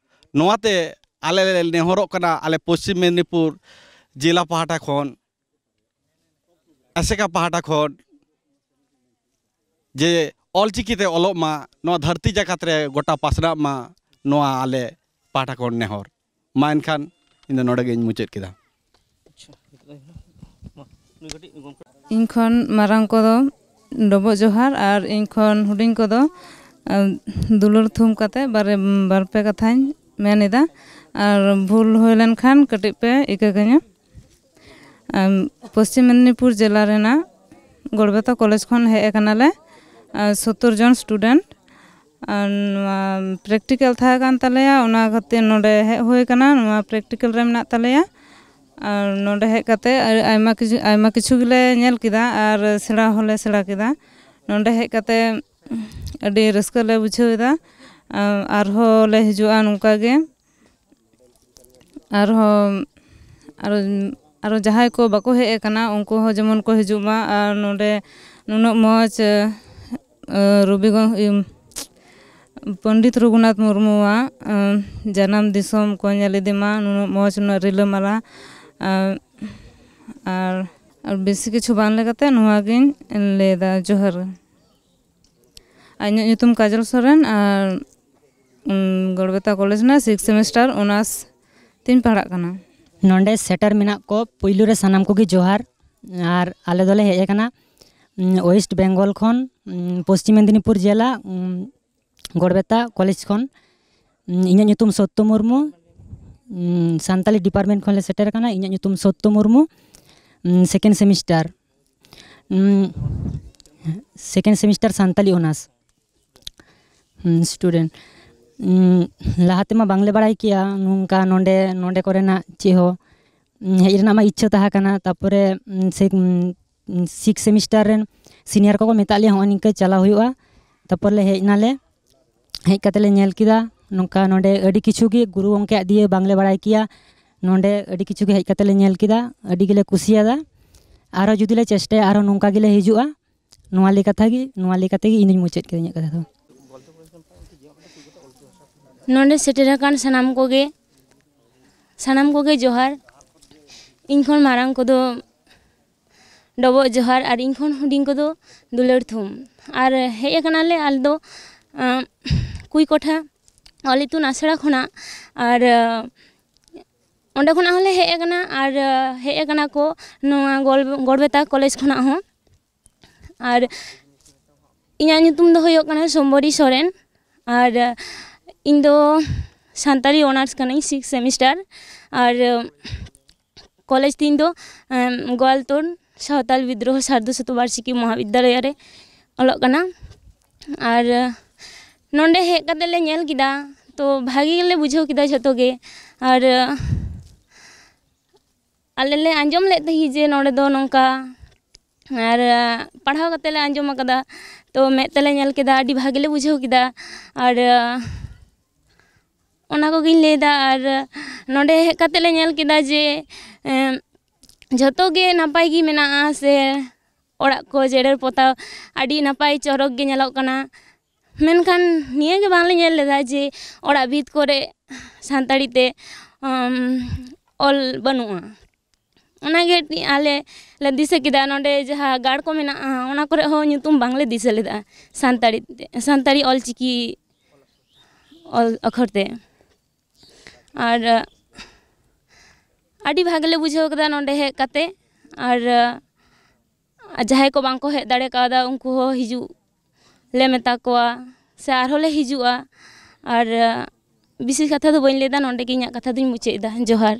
ᱱᱚᱣᱟᱛᱮ ᱟᱞᱮ ᱞᱮ ᱱᱮᱦᱚᱨᱚᱜ ᱠᱟᱱᱟ, ᱟᱞᱮ ᱯᱚᱥᱪᱤᱢ ᱢᱮᱫᱽᱱᱤᱯᱩᱨ ᱡᱮᱞᱟ ᱯᱟᱦᱴᱟ ᱠᱷᱚᱱ, ᱟᱥᱮᱠᱟ ᱯᱟᱦᱴᱟ ᱠᱷᱚᱱ, ᱡᱮ ᱚᱞᱪᱤᱠᱤᱛᱮ ᱚᱞᱚᱜ ᱢᱟ, ᱱᱚᱣᱟ ᱫᱷᱟᱹᱨᱛᱤ ᱡᱟᱠᱟᱛ ᱨᱮ ᱜᱚᱴᱟ ᱯᱟᱥᱱᱟᱜ ᱢᱟ, ᱱᱚᱣᱟ ᱟᱞᱮ ᱯᱟᱦᱴᱟ ᱠᱷᱚᱱ ᱱᱮᱦᱚᱨ᱾ ᱢᱟ ᱮᱱᱠᱷᱟᱱ ᱤᱧ ᱫᱚ ᱱᱚᱰᱮ ᱜᱤᱧ ᱢᱩᱪᱟᱹᱫ ᱠᱮᱫᱟ᱾ ᱤᱧ ᱠᱷᱚᱱ ᱢᱟᱨᱟᱝ ᱠᱚᱫᱚ ᱰᱚᱵᱚᱜ ᱡᱚᱦᱟᱨ, ᱟᱨ ᱤᱧ ᱠᱷᱚᱱ ᱦᱩᱰᱤᱧ ᱠᱚᱫᱚ ᱟᱢ, ᱫᱩᱞᱟᱹᱲ ᱛᱷᱩᱢ ᱠᱟᱛᱮ ᱵᱟᱨᱮ ᱵᱟᱨᱯᱮ ᱠᱟᱛᱷᱟᱧ ᱢᱮᱱ ᱮᱫᱟ᱾ ᱟᱨ ᱵᱷᱩᱞ ᱦᱩᱭ ᱞᱮᱱᱠᱷᱟᱱ ᱠᱟᱹᱴᱤᱡ ᱯᱮ ᱤᱠᱟᱹ ᱠᱟᱹᱧᱟ᱾ ᱟᱢ, ᱯᱚᱥᱪᱤᱢ ᱢᱮᱫᱽᱱᱤᱯᱩᱨ ᱡᱮᱞᱟ ᱨᱮᱱᱟᱜ ᱜᱚᱲᱵᱮᱛᱟ ᱠᱚᱞᱮᱡᱽ ᱠᱷᱚᱱ ᱦᱮᱡ ᱟᱠᱟᱱᱟᱞᱮ, ᱟᱨ ᱥᱳᱛᱛᱳᱨ ᱡᱚᱱ ᱥᱴᱩᱰᱮᱱᱴ᱾ ᱟᱨ ᱱᱚᱣᱟ ᱯᱨᱮᱠᱴᱤᱠᱮᱞ ᱛᱟᱦᱮᱸ ᱠᱟᱱ ᱛᱟᱞᱮᱭᱟ, ᱚᱱᱟ ᱠᱷᱟᱹᱛᱤᱨ ᱱᱚᱰᱮ ᱦᱮᱡ ᱦᱩᱭ ᱟᱠᱟᱱᱟ, ᱱᱚᱣᱟ ᱯᱨᱮᱠᱴᱤᱠᱮᱞ ᱨᱮ ᱢᱮᱱᱟᱜ ᱛᱟᱞᱮᱭᱟ᱾ ᱟᱨ ᱱᱚᱰᱮ ᱦᱮᱡ ᱠᱟᱛᱮ ᱟᱭᱢᱟ ᱠᱤᱪᱷᱩ ᱟᱭᱢᱟ ᱠᱤᱪᱷᱩ ᱜᱮᱞᱮ ᱧᱮᱞ ᱠᱮᱫᱟ ᱟᱨ ᱥᱮᱬᱟ ᱦᱚᱸᱞᱮ ᱥᱮᱬᱟ ᱠᱮᱫᱟ᱾ ᱱᱚᱰᱮ ᱦᱮᱡ ᱠᱟᱛᱮ ᱟᱹᱰᱤ ᱨᱟᱹᱥᱠᱟᱹ ᱞᱮ ᱵᱩᱡᱷᱟᱹᱣ ᱮᱫᱟ᱾ ᱟᱨᱦᱚᱸ ᱞᱮ ᱦᱤᱡᱩᱜᱼᱟ ᱱᱚᱝᱠᱟ ᱜᱮ᱾ ᱟᱨᱦᱚᱸ ᱟᱨᱚ ᱟᱨᱚ ᱡᱟᱦᱟᱸᱭ ᱠᱚ ᱵᱟᱠᱚ ᱦᱮᱡ ᱟᱠᱟᱱᱟ, ᱩᱱᱠᱩ ᱦᱚᱸ ᱡᱮᱢᱚᱱ ᱠᱚ ᱦᱤᱡᱩᱜ ᱢᱟ᱾ ᱟᱨ ᱱᱚᱰᱮ ᱱᱩᱱᱟᱹᱜ ᱢᱚᱡᱽ, ᱮ, ᱨᱚᱵᱤᱜᱚ ᱤᱭᱟᱹ, ᱯᱚᱱᱰᱤᱛ ᱨᱚᱜᱷᱩᱱᱟᱛᱷ ᱢᱩᱨᱢᱩᱣᱟᱜ, ᱮ, ᱡᱟᱱᱟᱢ ᱫᱤᱥᱚᱢ ᱠᱚ ᱧᱮᱞ ᱤᱫᱤ ᱢᱟ, ᱱᱩᱱᱟᱹᱜ ᱢᱚᱡᱽ, ᱱᱩᱱᱟᱹᱜ ᱨᱤᱞᱟᱹᱢᱟᱞᱟ᱾ ᱮ, ᱟᱨ ᱟᱨ ᱵᱮᱥᱤ ᱠᱤᱪᱷᱩ ᱵᱟᱝ ᱞᱟᱹᱭ ᱠᱟᱛᱮ ᱱᱚᱣᱟ ᱜᱤᱧ ᱞᱟᱹᱭᱫᱟ᱾ ᱡᱚᱦᱟᱨ᱾ ᱟᱨ ᱤᱧᱟᱹᱜ ᱧᱩᱛᱩᱢ ᱠᱟᱡᱚᱞ ᱥᱚᱨᱮᱱ, ᱟᱨ ᱩᱢ, ᱜᱚᱲᱵᱮᱛᱟ ᱠᱚᱞᱮᱡᱽ ᱨᱮᱱᱟᱜ ᱥᱤᱠᱥ ᱥᱮᱢᱤᱥᱴᱟᱨ ᱚᱱᱟᱨᱥ ᱛᱤᱧ ᱯᱟᱲᱦᱟᱜ ᱠᱟᱱᱟ᱾ ᱱᱚᱰᱮ ᱥᱮᱴᱮᱨ ᱢᱮᱱᱟᱜ ᱠᱚ ᱯᱩᱭᱞᱩ ᱨᱮ ᱥᱟᱱᱟᱢ ᱠᱚᱜᱮ ᱡᱚᱦᱟᱨ᱾ ᱟᱨ ᱟᱞᱮ ᱫᱚᱞᱮ ᱦᱮᱡ ᱟᱠᱟᱱᱟ, ᱩᱢ, ᱳᱭᱮᱥᱴ ᱵᱮᱝᱜᱚᱞ ᱠᱷᱚᱱ᱾ ᱩᱸ, ᱯᱚᱥᱪᱤᱢ ᱢᱮᱫᱽᱱᱤᱯᱩᱨ ᱡᱮᱞᱟ, ᱩᱸ, ᱜᱚᱲᱵᱮᱛᱟ ᱠᱚᱞᱮᱡᱽ ᱠᱷᱚᱱ᱾ ᱩᱸ, ᱤᱧᱟᱹᱜ ᱧᱩᱛᱩᱢ ᱥᱚᱛᱛᱚ ᱢᱩᱨᱢᱩ᱾ ᱩᱸ, ᱥᱟᱱᱛᱟᱞᱤ ᱰᱤᱯᱟᱨᱴᱢᱮᱱᱴ ᱠᱷᱚᱱᱞᱮ ᱥᱮᱴᱮᱨ ᱟᱠᱟᱱᱟ᱾ ᱤᱧᱟᱹᱜ ᱧᱩᱛᱩᱢ ᱥᱚᱛᱛᱚ ᱢᱩᱨᱢᱩ᱾ ᱩᱸ, ᱥᱮᱠᱮᱱᱰ ᱥᱮᱢᱤᱥᱴᱟᱨ᱾ ᱩᱸ, ᱥᱮᱠᱮᱱᱰ ᱥᱮᱢᱤᱥᱴᱟᱨ ᱥᱟᱱᱛᱟᱞᱤ ᱚᱱᱟᱨᱥ᱾ ᱦᱩᱸ, ᱥᱴᱩᱰᱮᱱᱴ᱾ ᱩᱸ, ᱞᱟᱦᱟ ᱛᱮᱢᱟ ᱵᱟᱝᱞᱮ ᱵᱟᱲᱟᱭ ᱠᱮᱭᱟ ᱱᱚᱝᱠᱟ ᱱᱚᱰᱮ, ᱱᱚᱰᱮ ᱠᱚᱨᱮᱱᱟᱜ ᱪᱮᱫ ᱦᱚᱸ᱾ ᱩᱸ, ᱦᱮᱡ ᱨᱮᱱᱟᱜ ᱢᱟ ᱤᱪᱪᱷᱟᱹ ᱛᱟᱦᱮᱸ ᱠᱟᱱᱟ, ᱛᱟᱯᱚᱨᱮ, ᱩᱸ, ᱥᱮ-, ᱩᱸ, ᱥᱤᱠᱥ ᱥᱮᱢᱤᱥᱴᱟᱨ ᱨᱮᱱ ᱥᱤᱱᱤᱭᱟᱨ ᱠᱚᱠᱚ ᱢᱮᱛᱟᱜ ᱞᱮᱭᱟ, "ᱦᱚᱸᱜᱼᱚ ᱱᱤᱝᱠᱟᱹ ᱪᱟᱞᱟᱣ ᱦᱩᱭᱩᱜᱼᱟ᱾" ᱛᱟᱯᱚᱨ ᱞᱮ ᱦᱮᱡ ᱮᱱᱟᱞᱮ᱾ ᱦᱮᱡ ᱠᱟᱛᱮ ᱞᱮ ᱧᱮᱞ ᱠᱮᱫᱟ ᱱᱚᱝᱠᱟ ᱱᱚᱰᱮ ᱟᱹᱰᱤ ᱠᱤᱪᱷᱩ ᱜᱮ ᱜᱩᱨᱩ ᱜᱚᱢᱠᱮᱭᱟᱜ ᱫᱤᱭᱮ ᱵᱟᱝᱞᱮ ᱵᱟᱲᱟᱭ ᱠᱮᱭᱟ᱾ ᱱᱚᱰᱮ ᱟᱹᱰᱤ ᱠᱤᱪᱷᱩ ᱜᱮ ᱦᱮᱡ ᱠᱟᱛᱮ ᱞᱮ ᱧᱮᱞ ᱠᱮᱫᱟ, ᱟᱹᱰᱤ ᱜᱮᱞᱮ ᱠᱩᱥᱤᱭᱟᱫᱟ᱾ ᱟᱨᱦᱚᱸ ᱡᱩᱫᱤ ᱞᱮ ᱪᱮᱥᱴᱟᱭᱟ, ᱟᱨᱦᱚᱸ ᱱᱚᱝᱠᱟ ᱜᱮᱞᱮ ᱦᱤᱡᱩᱜᱼᱟ᱾ ᱱᱚᱣᱟ ᱞᱮᱠᱟ ᱛᱮᱜᱮ, ᱱᱚᱣᱟ ᱞᱮᱠᱟ ᱛᱮᱜᱮ ᱤᱧ ᱫᱩᱧ ᱢᱩᱪᱟᱹᱫ ᱠᱮᱫᱟ ᱤᱧᱟᱹᱜ ᱠᱟᱛᱷᱟ ᱫᱚ᱾ ᱱᱚᱰᱮ ᱥᱮᱴᱮᱨ ᱟᱠᱟᱱ ᱥᱟᱱᱟᱢ ᱠᱚᱜᱮ, ᱥᱟᱱᱟᱢ ᱠᱚᱜᱮ ᱡᱚᱦᱟᱨ᱾ ᱤᱧ ᱠᱷᱚᱱ ᱢᱟᱨᱟᱝ ᱠᱚᱫᱚ ᱰᱚᱵᱚᱜ ᱡᱚᱦᱟᱨ ᱟᱨ ᱤᱧ ᱠᱷᱚᱱ ᱦᱩᱰᱤᱧ ᱠᱚᱫᱚ ᱫᱩᱞᱟᱹᱲ ᱛᱷᱩᱢ᱾ ᱟᱨ ᱦᱮᱡ ᱟᱠᱟᱱᱟᱞᱮ ᱟᱞᱮ ᱫᱚ, ᱟᱸ, ᱠᱩᱭᱠᱚᱴᱷᱟ ᱚᱞ ᱤᱛᱩᱱ ᱟᱥᱲᱟ ᱠᱷᱚᱱᱟᱜ᱾ ᱟᱨ, ᱟᱸ, ᱚᱸᱰᱮ ᱠᱷᱚᱱᱟᱜ ᱦᱚᱸᱞᱮ ᱦᱮᱡ ᱟᱠᱟᱱᱟ᱾ ᱟᱨ, ᱟᱸ, ᱦᱮᱡ ᱟᱠᱟᱱᱟ ᱠᱚ ᱱᱚᱣᱟ ᱜᱚᱲ-, ᱜᱚᱲᱵᱮᱛᱟ ᱠᱚᱞᱮᱡᱽ ᱠᱷᱚᱱᱟᱜ ᱦᱚᱸ᱾ ᱟᱨ ᱤᱧᱟᱹᱜ ᱧᱩᱛᱩᱢ ᱫᱚ ᱦᱩᱭᱩᱜ ᱠᱟᱱᱟ ᱥᱚᱢᱵᱚᱨᱤ ᱥᱚᱨᱮᱱ᱾ ᱟᱨ ᱤᱧ ᱫᱚ ᱥᱟᱱᱛᱟᱲᱤ ᱚᱱᱟᱨᱥ ᱠᱟᱹᱱᱟᱹᱧ, ᱥᱤᱠᱥ ᱥᱮᱢᱤᱥᱴᱟᱨ᱾ ᱟᱨ ᱠᱚᱞᱮᱡᱽ ᱛᱤᱧ ᱫᱚ, ᱮᱢ, ᱜᱳᱣᱟᱞᱛᱳᱲ ᱥᱟᱶᱛᱟᱞ ᱵᱤᱫᱽᱨᱳᱦᱚ ᱥᱟᱨᱫᱷᱚ ᱥᱚᱛᱚ ᱵᱟᱨᱥᱤᱠᱤ ᱢᱚᱦᱟᱵᱤᱫᱽᱫᱟᱞᱚᱭ ᱨᱮ ᱚᱞᱚᱜ ᱠᱟᱱᱟ᱾ ᱟᱨ ᱱᱚᱰᱮ ᱦᱮᱡ ᱠᱟᱛᱮ ᱞᱮ ᱧᱮᱞ ᱠᱮᱫᱟ, ᱛᱚ ᱵᱷᱟᱜᱮ ᱜᱮᱞᱮ ᱵᱩᱡᱷᱟᱹᱣ ᱠᱮᱫᱟ ᱡᱷᱚᱛᱚ ᱜᱮ᱾ ᱟᱨ ᱟᱞᱮ ᱞᱮ ᱟᱸᱡᱚᱢ ᱞᱮᱫ ᱛᱟᱦᱮᱸᱫ ᱡᱮ ᱱᱚᱰᱮ ᱫᱚ ᱱᱚᱝᱠᱟ, ᱟᱨ ᱯᱟᱲᱦᱟᱣ ᱠᱟᱛᱮ ᱞᱮ ᱟᱸᱡᱚᱢ ᱟᱠᱟᱫᱟ, ᱛᱚ ᱢᱮᱫ ᱛᱮᱞᱮ ᱧᱮᱞ ᱠᱮᱫᱟ, ᱟᱹᱰᱤ ᱵᱷᱟᱜᱮ ᱞᱮ ᱵᱩᱡᱷᱟᱹᱣ ᱠᱮᱫᱟ᱾ ᱟᱨ ᱚᱱᱟ ᱠᱚᱜᱮᱧ ᱞᱟᱹᱭᱫᱟ᱾ ᱟᱨ ᱱᱚᱰᱮ ᱦᱮᱡ ᱠᱟᱛᱮ ᱞᱮ ᱧᱮᱞ ᱠᱮᱫᱟ ᱡᱮ, ᱮᱢ, ᱡᱷᱚᱛᱚ ᱜᱮ ᱱᱟᱯᱟᱭ ᱜᱮ ᱢᱮᱱᱟᱜᱼᱟ, ᱥᱮ ᱚᱲᱟᱜ ᱠᱚ ᱡᱮᱨᱮᱲ ᱯᱚᱛᱟᱣ ᱟᱹᱰᱤ ᱱᱟᱯᱟᱭ ᱪᱚᱨᱚᱠ ᱜᱮ ᱧᱮᱞᱚᱜ ᱠᱟᱱᱟ᱾ ᱢᱮᱱᱠᱷᱟᱱ ᱱᱤᱭᱟᱹ ᱜᱮ ᱵᱟᱝᱞᱮ ᱧᱮᱞ ᱞᱮᱫᱟ ᱡᱮ ᱚᱲᱟᱜ ᱵᱷᱤᱛ ᱠᱚᱨᱮ ᱥᱟᱱᱛᱟᱲᱤ ᱛᱮ, ᱟᱢ, ᱚᱞ ᱵᱟᱹᱱᱩᱜᱼᱟ᱾ ᱚᱱᱟᱜᱮ ᱟᱞᱮ ᱞᱮ ᱫᱤᱥᱟᱹ ᱠᱮᱫᱟ, ᱱᱚᱰᱮ ᱡᱟᱦᱟᱸ ᱜᱟᱲ ᱠᱚ ᱢᱮᱱᱟᱜᱼᱟ, ᱚᱱᱟ ᱠᱚᱨᱮ ᱦᱚᱸ ᱧᱩᱛᱩᱢ ᱵᱟᱝᱞᱮ ᱫᱤᱥᱟᱹ ᱞᱮᱫᱟ ᱥᱟᱱᱛᱟᱲᱤ ᱛᱮ, ᱥᱟᱱᱛᱟᱲᱤ ᱚᱞᱪᱤᱠᱤ ᱚᱞ ᱟᱠᱷᱚᱨ ᱛᱮ᱾ ᱟᱨ ᱟᱹᱰᱤ ᱵᱷᱟᱜᱮ ᱞᱮ ᱵᱩᱡᱷᱟᱹᱣ ᱠᱮᱫᱟ ᱱᱚᱰᱮ ᱦᱮᱡ ᱠᱟᱛᱮ᱾ ᱟᱨ ᱟᱨ ᱡᱟᱦᱟᱸᱭ ᱠᱚ ᱵᱟᱝ ᱠᱚ ᱦᱮᱡ ᱫᱟᱲᱮ ᱠᱟᱣᱫᱟ, ᱩᱱᱠᱩ ᱦᱚᱸ ᱦᱤᱡᱩᱜ ᱞᱮ ᱢᱮᱛᱟ ᱠᱚᱣᱟ, ᱥᱮ ᱟᱨᱦᱚᱸ ᱞᱮ ᱦᱤᱡᱩᱜᱼᱟ᱾ ᱟᱨ ᱵᱤᱥᱮᱥ ᱠᱟᱛᱷᱟ ᱫᱚ ᱵᱟᱹᱧ ᱞᱟᱹᱭᱫᱟ, ᱱᱚᱸᱰᱮ ᱜᱮ ᱤᱧᱟᱹᱜ ᱠᱟᱛᱷᱟ ᱫᱚᱧ ᱢᱩᱪᱟᱹᱫ ᱮᱫᱟ᱾ ᱡᱚᱦᱟᱨ᱾